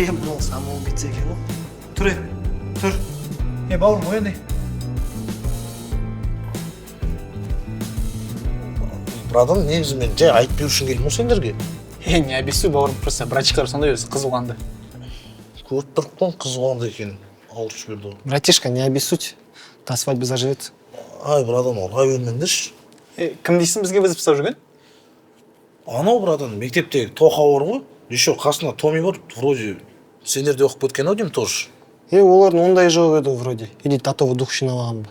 Е, мынау самоубийца екен ғой. Тұр, е, тұр. Е, бауырым, оян, е. Братан, негізі мен жай айтып беру үшін келдім ғой сендерге. Е, не обессудь, бауырым, просто братчиктар сондай өзі қызуқанды. Көріп тұрып қой қызуқанды екенін. Ауырып жіберді ғой. Братишка, не обессудь. До свадьбы заживет. Ай, братан, ұра бермеңдерші. Е, кім дейсің бізге вызов тастап жүрген? Анау, братан, мектептегі Тоха бар ғой. Еще қасында Томи бар, вроде сендер де оқып кеткен ау деймін тоже. Е, олардың ондай жоқ еді вроде. Или татовый дух жинап алған ба?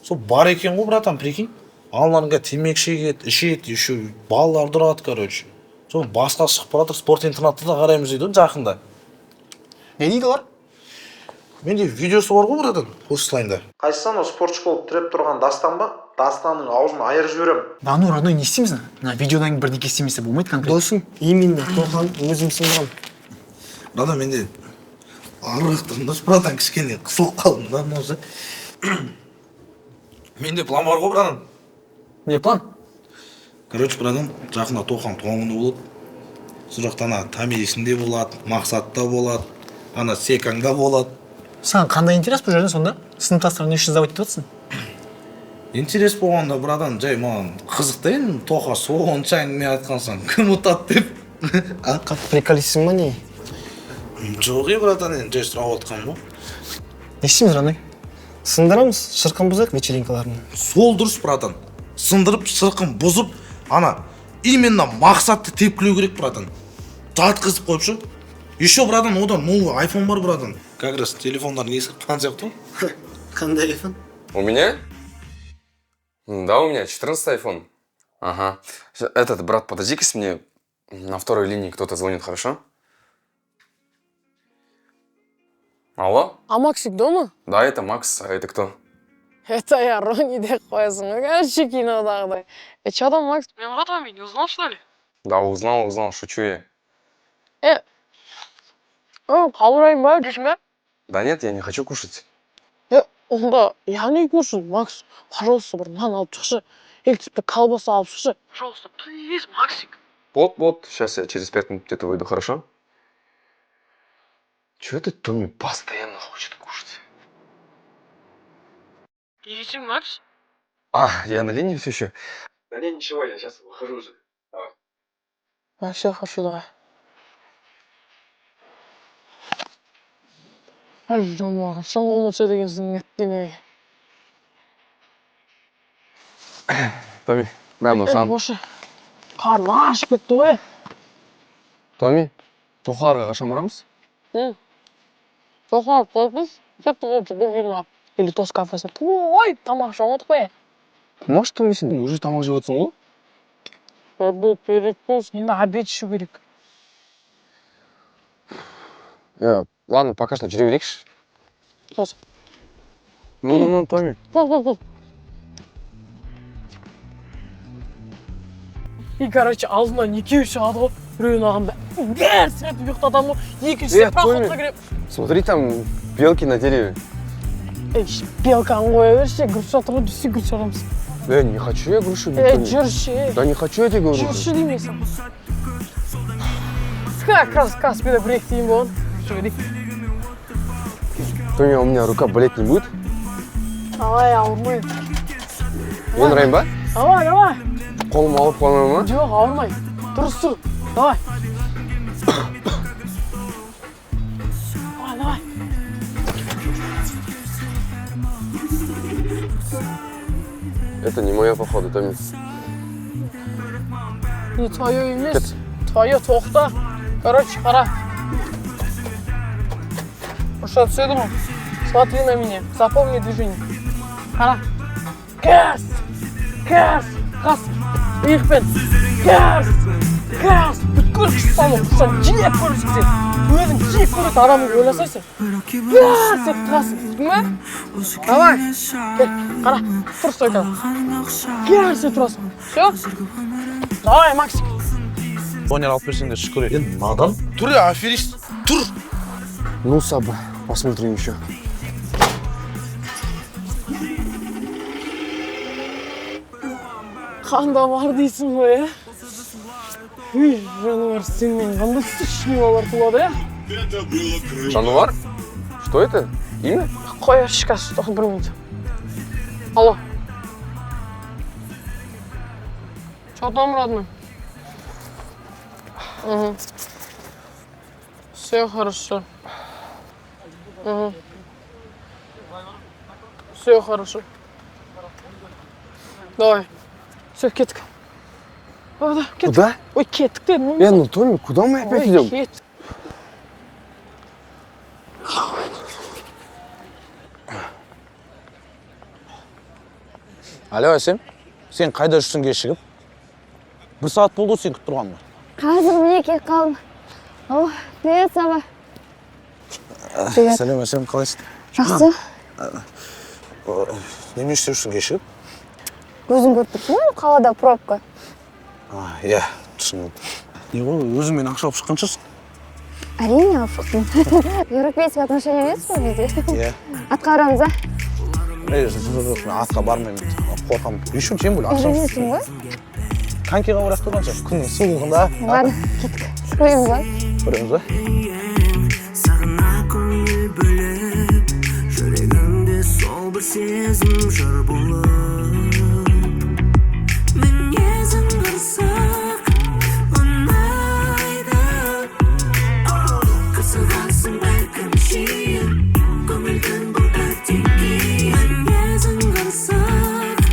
Сол бар екен ғой, братан, прикинь. Аналардың қазір темекі шегеді, ішеді, еще балаларды ұрады, короче. Сол басқа шығып бара жатыр, спорт интернатты да қараймыз дейді ғой жақында. Не дейді олар? Менде видеосы бар ғой, братан, көрсетейін да. Қайсысы анау спортшы болып тіреп тұрған Дастан ба? Дастанның аузын айырып жіберем. Да ну, родной, не істейміз? Мына видеодан кейін бірдеңке істемесе болмайды конкретно. Досым, именно Тохан өзім сындырам. Братан, менде арғы жақтан, братан, кішкене қысылып қалдым да, мынау ше. Менде план бар ғой, братан. Не план? Короче, братан, жақында Тохан туған күні болады. Сол жақта ана Томирисің де болады, Мақсат та болады, ана Секаң да болады. Саған қандай интерес бұл жерде сонда? Сыныптастарың не үшін сдавать етіп жатсың? Интерес болғанда, братан, жай маған қызық та енді, Тоха сонша әңгіме айтқан соң кім ұтады деп. А? Қатты приколистсің ба, не? Жоқ, е, братан, енді жай сұрап отқаным ғой. Не істейміз, родной? Сындырамыз, шырқын бұзайық вечеринкаларын. Сол дұрыс, братан. Сындырып, шырқын бұзып, ана именно Мақсатты тепкілеу керек, братан. Жатқызып қойып шы. Еще, братан, одан новый айфон бар, братан. Как раз телефондарын ескіріп қалған сияқты ғой. Қандай айфон? У меня? Да, у меня 14 iPhone. Ага. Этот, брат, подожди-ка мне на второй линии кто-то звонит, хорошо? Алло? А Максик дома? Да, это Макс, а это кто? Это я, Рони деп қоясың ғой, короче, кинодағыдай. Е, че там, Макс? Мен ғой, Томи, не узнал, что ли? Да, узнал, узнал, шучу я. Е, қабылдайын ба, жүрсің бе? Да нет, я не хочу кушать. Е, онда я не кушаю, Макс, пожалуйста, бір нан алып шықшы. Или тіпті колбаса алып шықшы. Пожалуйста, плиз, Максик. Вот, вот, сейчас я через 5 минут где-то выйду, хорошо? Чего этот Томми постоянно хочет кушать? Не дейсің, Макс? А, я на линии все еще? Да не, ничего, я сейчас выхожу уже. А, все, хорошо, давай. Ай, жануар, қашан қолыма түседі екенсің, еттене. Томми, да, мынау саған. Бошы. Қарным ашып кетті ғой. Томми, Тоқаларға қашан барамыз? Тоқал қойыппыз, тіпті қойып или Тос кафесіне. Ой, тамақ ішіп отырық қой. Может, Томми, сен уже тамақ жеп отырсың ғой? Бұл перекус, енді обед ішу керек. Ладно, пока что жүре берейікші. Тос. Ну, ну, ну, Томми. Бол, бол, бол. И, короче, алдынан екеуі шығады ғой. Біреуін алғанда бәрі етіп ұйықтатамын ғой. Екіншісі Э, Томми. проходқа кіремін. Смотри, там белки на дереве. Ей, белканы қоя берші, груша тұр ғой, десе груша аламыз. Не хочу я грушу. Ей, Томми. жүрші, Да не хочу я тебе говорю. жүрші деймін саған. Как раз Каспийда бір екі тиын болған. Жүре берейік. Томми, а у меня рука болеть не будет? Давай, ауырмайды. Мен ұрайын ба? Давай, давай. Қолым ауырып қалмай ма? Жоқ, ауырмайды. Дұрыс тұр. Давай. Давай, давай. Это не мое, походу, Томми. Не твое емес. Твое, тоқта. Короче, қара. Ұша түседі ғой. Смотри на меня. Запомни движение. Қара. Газ! Газ! Газ! Иықпен. Газ! Газ! Бүткіл күш салу. Сен жек көресің сен. Өзің жек көретін адамды ойласайсың. Газ деп тұрасың. Түсіндің бе? Давай. Кел, қара. Тұр стойкада. Газ деп тұрасың. Все? Давай, Максик. Донер алып берсең де шүкір. Енді надан. Тұр, е, аферист. Тұр. Ну, Саба, посмотрим еще. Қанда бар дейсің ғой, иә? Үй, жануар, сенен қандай сущий балалар туады, иә? Жануар? Что это? Имя? Қояшы қазір, тоқта, бір минут. Алло. Че там, родной? Угу. Все хорошо. Угу. Все хорошо. Давай. Все, кеттік. Давай, кеттік. Куда? Ой, кеттік дедім ғой. Ну, Томми, куда мы опять Ой, идем? кет. Алло, Әсем, сен қайда жүрсің кешігіп? Бір сағат болды ғой сен күтіп тұрғаныма. Қазір, міне, келіп қалдым. О, привет, Саба. Привет. Сәлем, Әсем, қалайсың? Жақсы. Немене істеп жүрсің кешігіп? Өзің көріп тұрсың ғой, қалада пробка. А, иә, түсіндім. Не ғой, өзіңмен ақша алып шыққан шығарсың? Әрине, алып шықтым. Европейский отношение емес қой бізде. Иә. Атқа барамыз, а? Ей, жоқ, жоқ, жоқ, мен атқа бармаймын, қорқамын. Еще тем более ақша. Үйренесің ғой. Конькиға барайық тұрғанша, күннің суығында. Ладно, кеттік. Көреміз ғой. Көреміз ба? Сағына көңіл бөліп, жүрегімде сол бір сезім жыр болып, мінезің қырсық ұнайды. Қырсығасың бәлкім жиі, көңілдің бұл бірдеңе, мінезің қырсық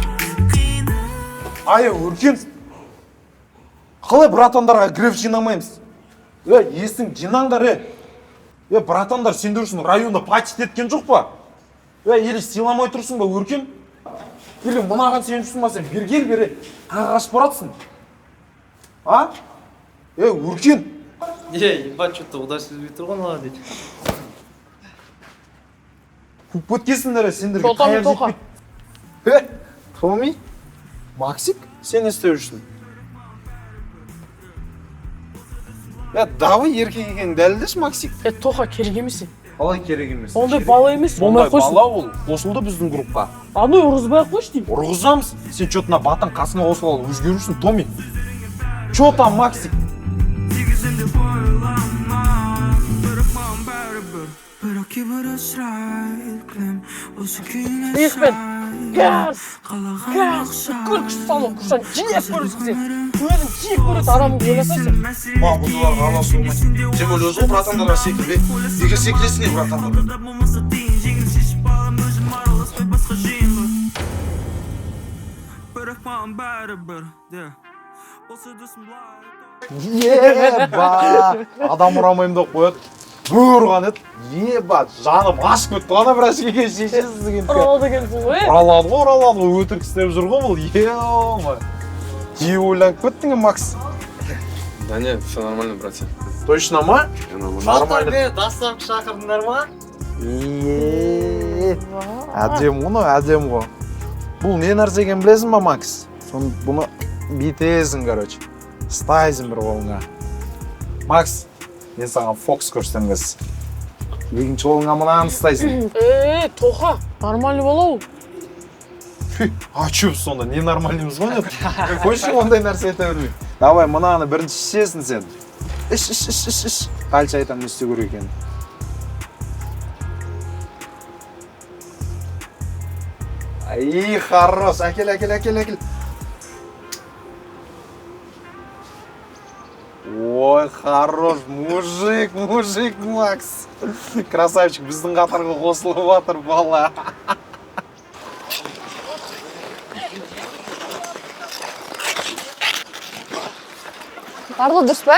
қинайды. Ай, Өркен, қалай братандарға греф жинамаймыз? Е, есің жинаңдар, е. Е, братандар сендер үшін районда патит еткен жоқ па? Е, или сыйламай тұрсың ба, Өркен? Или мынаған сеніп жүрсің ба сен? Бері кел, бері. Қайға қашып баратсың? А? Е, Өркен. Е, ебать, что-то құдай сезбей тұр ғой мына дейді. Қуып кеткенсіңдер, е, сендерге Тоқта, таяқ Тоқа. жетпейді. Е, Томи, Максик, сен не істеп жүрсің? Е, давай, еркек екенін дәлелдеші, Максик. Е, Тоқа, керек емес. Қалай керек емес? Ондай бала емес, болмай Ондай қойсын. бала ол қосылды біздің группқа. Аны ұрғызбай ақ қойшы деймін. Ұрғызамыз. Сен че-то мына батың қасыңа қосылып алып өзгерушің, Томи. Че там, Максик? Негізінде ойлама, бірақ маған бәрібір, бірақ кейбір ысырап осы күйіне. Иықпен. Газ! Қалаған Газ! Бүкіл күш салу, күшін жек көресің сен. Өзің жек көретін адамыңды ойласайшы. Маған бұндайларға араласуға болмайды. Тем более өзі ғой братандарға секіріп, неге секіресің, е, братандарға? Болмаса тиын жеңіл шешіп алам өзім, араласпай басқа жиынға, бірақ маған бәрібір де болса досым былай. Еба, адам ұрамаймын деп қояды. Бір ұрған еді. Еба, жаным ашып кетті ғой ана бір әшкеге шешесі деген. Ұралады екенсің ғой, е? Ұралады ғой, ұралады ғой, өтірік істеп жүр ғой бұл. Е, жиі ойланып кеттің, е, Макс. Да нет, все нормально, братья. Точно ма? Нормально. Доставка шақырдыңдар ма? Е, әдемі ғой мынау, әдемі ғой. Бұл не нәрсе екенін білесің ба, Макс? Соны бұны бүйтесің, короче. Ұстайсың бір қолыңа. Макс, мен саған фокус көрсетемін қазір. Екінші қолыңа мынаны ұстайсың. Е, Тоқа, нормальный бала ол. А че сонда, не нормальныймыз ғой, не? Қойшы, ондай нәрсе айта бермей. Давай, мынаны бірінші ішесің сен. Іш, іш, іш, іш, іш. Дальше айтамын не істеу керек екенін. Ай, хорош. Әкел, әкел, әкел, әкел. Ой, хорош, мужик, мужик, Макс. Красавчик, біздің қатарға қосылып жатыр бала. Барлығы дұрыс па?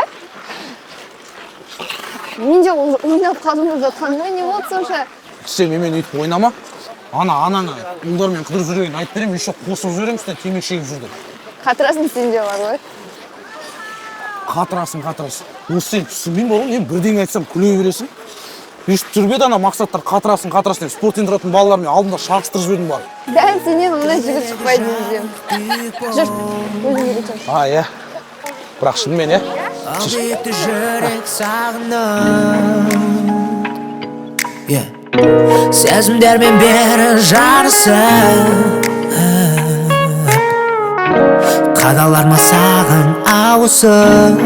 Мен де ойнап қалдым деп жатқан ғой, не болды сонша? Сен менімен өйтіп ойнама. Ана анаңа ұлдармен қыдырып жүргенін айтып беремін, еще қосып жіберемін үстіне, темекі шегіп жүр деп. Қатырасың сен де бар ғой. Қатырасың, қатырасың. Осы сен түсінбеймін ғой, мен бірдеңе айтсам күле бересің. Өйстіп жүріп еді ана Мақсаттар, қатырасың, қатырасың деп спортпен тұратын балалармен алдында шағыстырып жібердім барып. Дәл сенен ондай жігіт шықпайды десем. Жүр, өзім үйретемін. А, иә. Бірақ шынымен, иә. Алды жүрек сағынып, yeah. Сезімдермен бері жарысып, қадалар ма саған ауысып?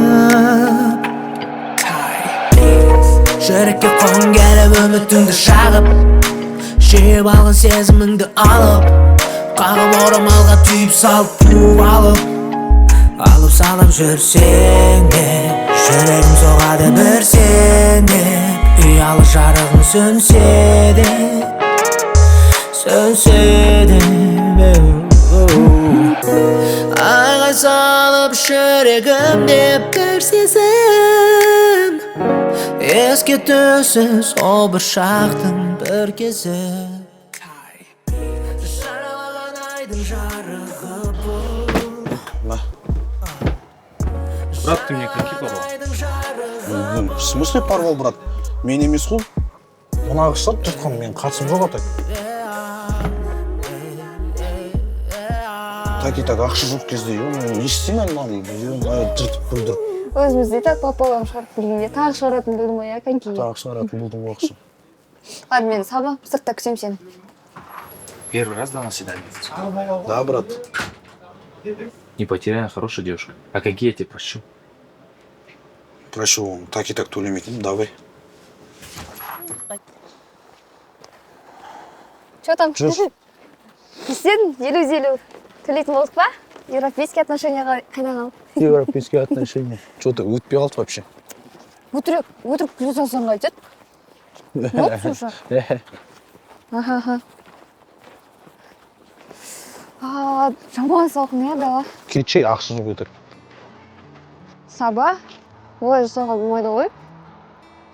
Жүрекке қон келіп, үмітіңді шағып, жеп алған сезіміңді алып, қағып орамалға түйіп салып, буып алып, алып салып жүрсең де, жүрегім соғады бір сен деп, ұялы жарығың сөнсе де, сөнсе де. Айғай салып жүрегім деп бір сезім, еске түссе сол бір шақтың бір кезі. Жаралаған айдың жарығы бұл. Брат, ты мне коньки порвал. В смысле порвал, брат? Мен емес қой. Мына қыз жыртқан, мен қатысым жоқ атай. Так и так ақша жоқ кезде, е, не істеймін мынаны, е, жыртып бүлдіріп. Өзіміз де так пополам шығарып білгенде тағы шығаратын болдым ғой, иә, коньки. Тағы шығаратын болдым ғой ақша. Ладно, мен саба, сыртта күтемін сені. Первый раз дала свидание. Да, брат. Не потеряй, хорошая девушка. А какие я тебе прощу? Прощу, так и так төлемейтін, давай. Че там? Жүр. Не істедің? 50-50 төлейтін болдық па? Европейский отношения қайда қалды? Европейские отношения. Че-то өтпей қалды вообще. Өтірік, өтірік күле салсаң қайтеді? Вот, слушай. Аха. А, жаман салқын, иә, дала. Кетшей, ақша жоқ өтірік. Саба, олай жасауға болмайды ғой.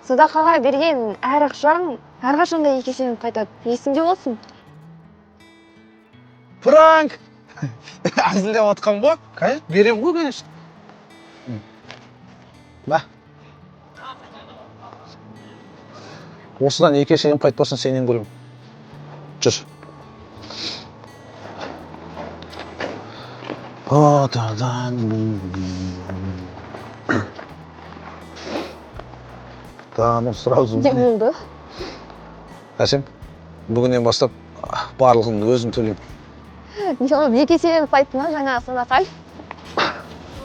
Садақаға берген әр ақшаң әрқашан да екі еселеніп қайтады. Есіңде болсын. Пранк! Әзілдеп жатқан ғой. Конечно, беремін ғой, конечно. Мә. Осыдан екі еселеніп қайтпасын, сенен көремін. Жүр. Отадан. Да, ну сразу. Не болды? Әсем, бүгіннен бастап барлығын өзім төлеймін. Не болды? Екі еселеніп қайтты ма жаңағы садақа?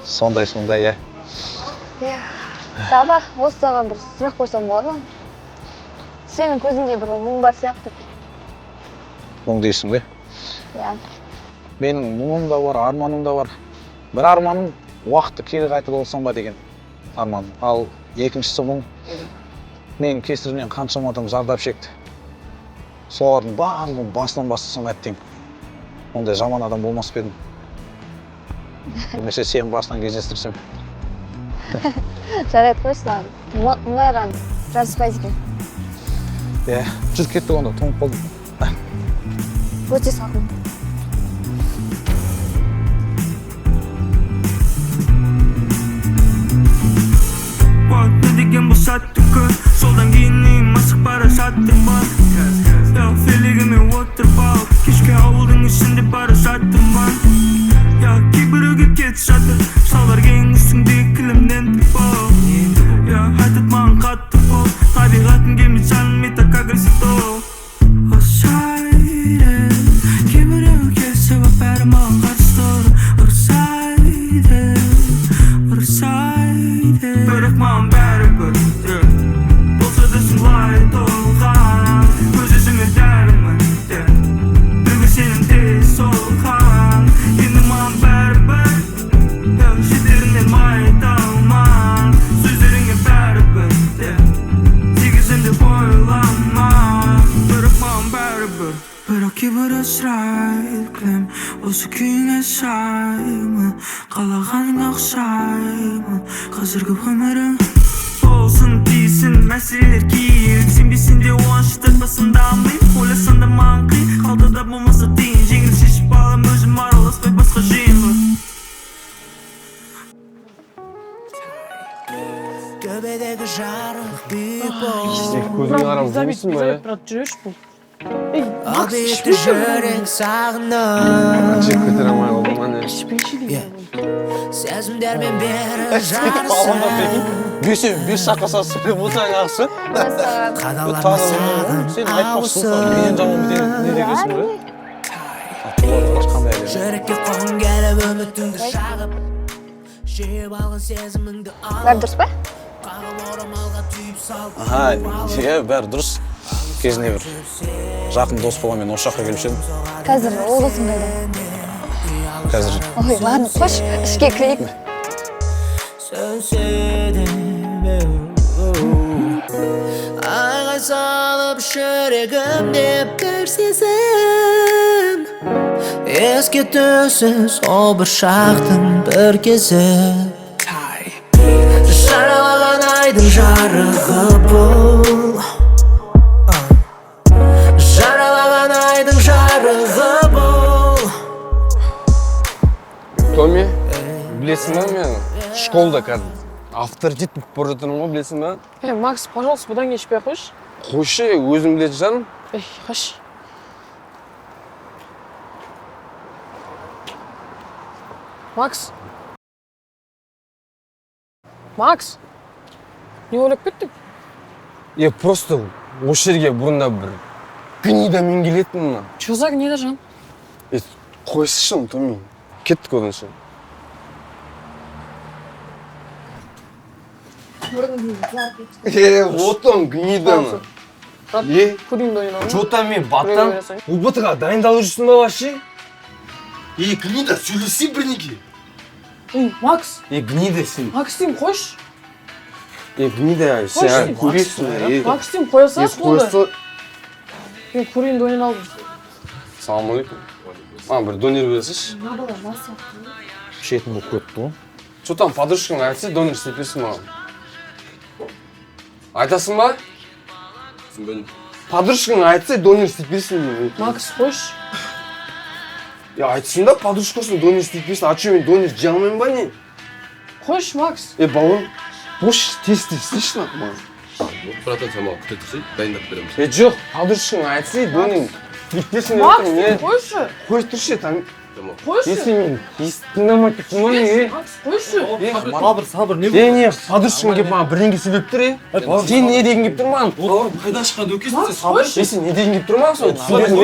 Сондай, сондай, иә. Иә. Саба, осы саған бір сұрақ қойсам болады ма? Сенің көзіңде бір мұң бар сияқты. Мұң дейсің бе? Иә. Менің мұңым да бар, арманым да бар. Бір арманым уақытты кері қайтарып алсам ба деген арманым. Ал екіншісі мұң, менің кесірімнен қаншама адам зардап шекті. Солардың барлығын басынан бастасам әттең. Ондай жаман адам болмас па едім. Немесе сені басынан кездестірсем. Жарайды, қойшы саған. Мұңайған жарыспайды екен. Иә, жүр кеттік онда, тоңып қалдым. Өте салқын. Не деген бұл сәтті күн, жолдан кейін үйім асық бара жатырмын. Я фелігіме отырып алып, кешке ауылдың ішінде бара жатырмын. Я кейбіреуге кетіп жатыр, шалбар кең үстіңдегі кілемнен бол. Я айтады маған қатты бол, табиғатым келмей жаным и так агрессивті. Кейбіреу келсе бәрі маған қарсы тұр. Ұрсайды, ұрсайды. Бірақ маған бәрібір, болса да солай толған. Көз жүзіме дәрімін, бірге сенің тез солған. Енді маған бәрібір, жетерінен майталман. Сөздеріңе бәрібір, тигізем деп ойлама. Бірақ маған бәрібір. Бірақ кейбіреу сұрайды кілем, осы күйіңе саймын, қалағаныңа ұқсаймын. Қазіргі өмірің болсын тиісін, мәселелер кейін. Сенбесең де оған шыдатпасаң да миым. Ойласаң да маған қиын, қалтада болмаса тиын. Жеңіл шешіп алам өзім араласпай басқа жиынға. Төбедегі жарық биік бол. Көзіңе қарап жүрмейсің ба, иә? Брат, жүреші бұл. Ал биікті жүрек сағынып, Жек көтере алмай қалдым ма, не? Ішпейші деймін. сезімдермен бері жарысып, Бесеу, бес шақырса сөйлеп отырсаң ақысы. қадалама Сен саған айтпақшы болсаң, менен жаман не дегенсің ғой? Қандай әдемі. Жүрекке қон келіп, үмітіңді шағып, жеп алған сезіміңді Бәрі алып, дұрыс па? Аха, иә, бәрі дұрыс. Кезінде бір жақын дос болғанмен осы жаққа келуші едім. Қазір ол досың қайда? Қазір. Ой, ладно, қойшы, ішке кірейік. Айғай салып жүрегімде бір сезім еске түссе, сол бір шақтың бір кезі. Жаралаған айдың жарығы бұл, жаралаған айдың жарығы бұл. Томи, білесің ба, мен школда қазір авторитет болып бара жатырмын ғой, білесің ба? Эй, Макс, пожалуйста, бұдан кейін ішпей ақ қойшы. Қойшы, өзің білетін шығармын. Эй, қойшы. Макс. Макс. Не ойлап кеттің? Е, просто осы жерге бұрында бір гнидамен келетін мына. Че за гнида, жан? Е, қойсайшы, Томи. Кеттік одан ше. Е, вот он, гнида. Е, че там мен баттан ҰБТ-ға дайындалып жүрсің ба вообще? Е, гнида, сөйлесей бірнеге. Ей, Макс. Е, гнида сен. Макс деймін, қойшы. Е, гнида, сен көресің. Е, Макс деймін, қоя салшы болды. Қоя сал. Мен көрейін, донер алдым. Салам алейкум. Маған бір донер берсейші. Ішетін болып кетті ғой. Че там, подружкаңа айтса, донер істеп берсін маған. Айтасың ба? Түсінбедім. Подружкаңа айтса, донер істеп берсін деймін. Макс, қойшы. Е, айтсын да, подружкасын донер істеп берсін. А че, мен донер жей алмаймын ба не? Қойшы, Макс. Е, бауырым, қойшы, тез тез істеші маған. Братан, сен маған күте тұрсай, дайындап береміз. Е, жоқ, подружкаңа айтса, донер істеп берсін деп Макс, отырмын, е. қойшы. Қой тұршы, там. Қойшы. Е, сен мен тыңдамай тұрсың ба не, е? Макс, қойшы. Сабыр, сабыр, не Е, не, подружкаң келіп маған бірдеңе сөйлеп тұр, е? Сен не деген келіп тұр маған? Бауырым, қайдан шыққан өкесің сен? Сабыр. Е, сен не деген келіп тұр маған соны? Түсінбедім,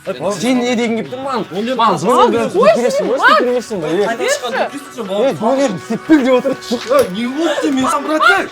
е? Сен не деген келіп тұр маған? Маған звонок беріп келесің ба, істеп бермейсің ба, е? Қайдан шыққан өкесің сен, бауырым? Е, донер істеп бер деп отыр. Не болды мен, братан?